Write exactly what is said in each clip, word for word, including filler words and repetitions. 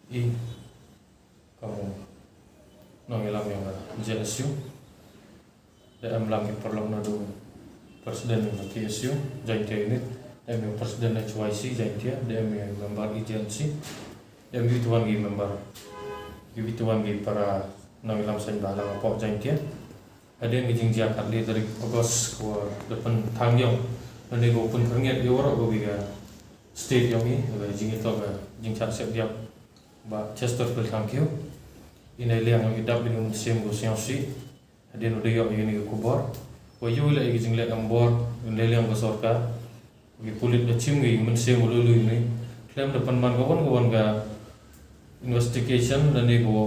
I kam u nongïalam ïa ka J S U. Da em lang ki paralok naduh president ïa ka K S U Jaintia unit, da em ïa president H Y C Jaintia, da em ïa member E J N C, da em ïa ki wan ki member, ïa ki wan ki para nongïalam seng bhalang hapoh Jaintia. Hadien ka jingjia khatlai tarik August ka wa da pynthang ïong, lane ka wa pynkhyrngiat ïa waroh kawi ka state ïong i, ka jingïatoh ka jingshah siat ïap Bah Chesterfield Thangkhiew. I na liang ïong i dap ïa u mynsiem ka sngewsih. Hadien u da ïoh ïa kane ka khubor, wa ïoh leh ïa ka jingleh ambor na liang ka sorkar, ki pulit da chim ïa ka mynsiem u lui lui ne. Khlem da pynman ka wan ka wan ka investigation lane ka wa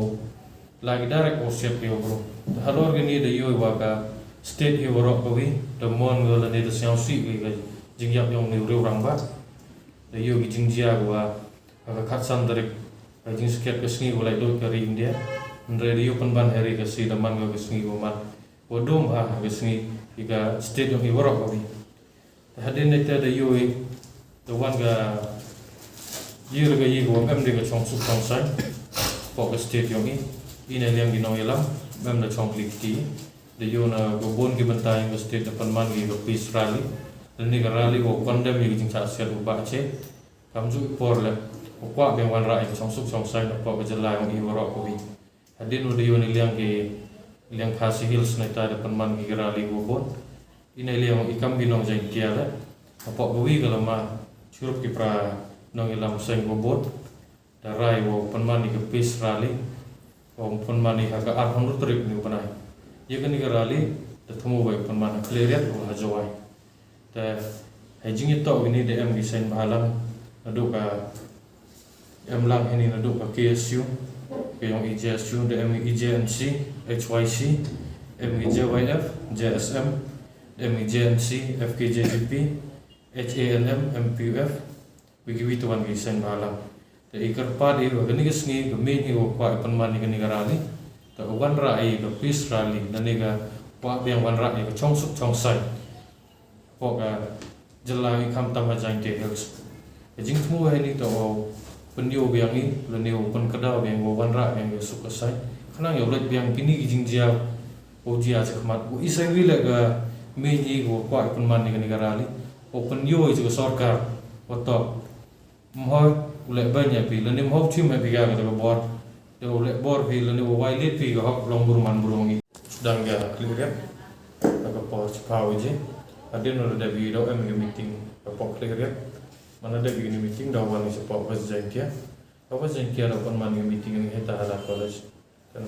la ki direct wa siat ïa u bru. Te halor kane da ïoh wa ka state ïa waroh kawi da mon ka lane da sngewsih ïa ka jingïap ïong une u rangbah. Da ïoh ki jingjia wa ha ka khatsan tarik ka jingskhem ka sngi wa laitluid ka ri India. Hynrei da ïoh pynban ha ri ka sngi da man ka sngi wa man wa dum ha ka sngi ïa ka state ïong i waroh kawi. Te hadien nangta da ïoh i da wan ka ïa ka ïa ka wa em de ka chongsuk chongsaiñ hapoh ka state ïong i. I na liang ki nongïalam em da chong klik ki da ïoh na ka bun ki bynta ïa ka state da pynman ki ka peace rally. Lane ka rally wa condemn ïa ka jingshah siat u Bah Che. Kam ju i por leh u kwah biang wanrah ïa ka chongsuk chongsaiñ hapoh ka jylla ïong i waroh kawi. Hadien u da ïoh na liang ki liang Khasi Hills nangta da pynman ki rally wa bun. I na liang i kam ki nong Jaintia leh hapoh kawi ka lama chirup ki para nongïalam seng wa bun. Da rai wa pynman ïa ka peace rally wa pynman ïa ha ka arphew hynriew tarik une u bnai. Ïa kane ka rally da thmu wa pynman ha Khliehriat wa ha Jowai. Te ha jingïatoh kine da em ki seng bhalang naduh ka em lang hini naduh ka K S U, ka ïong E J S U, da em E J N C, H Y C, em E J Y F, J S M, da em E J N C, F K J G P, H A N M, M P U F, wi ki wi tuan ki seng bhalang. Te i kyrpad i wa kane ka sngi ka mih i wa kwah i pynman i kane ka rally. Te u wanrah i ka peace rally lane ka kwah biang wanrah i ka chongsuk chongsaiñ hapoh ka jylla i khamtam ha Jaintia Hills. Ka jingthmu ha ini te u pynïoh biang i lane u pynkdaw biang wa wanrah biang i ka suk ka saiñ. Khnang ïa u leit biang kine ki jingjia u jia shakhmat u i saiñ ri leh ka mih i wa kwah i pynman i kane ka rally. U pynïoh i ka sorkar wa toh Mhoi u leh beiñ ïa phi lane mhoi u chim ïa phi ka kata ka bor. Te u leh bor phi lane u violate phi ka hok long bru man bru ïong i. Dang ka Khliehriat. Ka por chiphaw baje. Hadien u la dep i da em ka meeting ka por Khliehriat. Man la dep i ka meeting da wan i shapoh West Jaintia. Ka West Jaintia da pynman ka meeting ïong i ha Tahala College. Te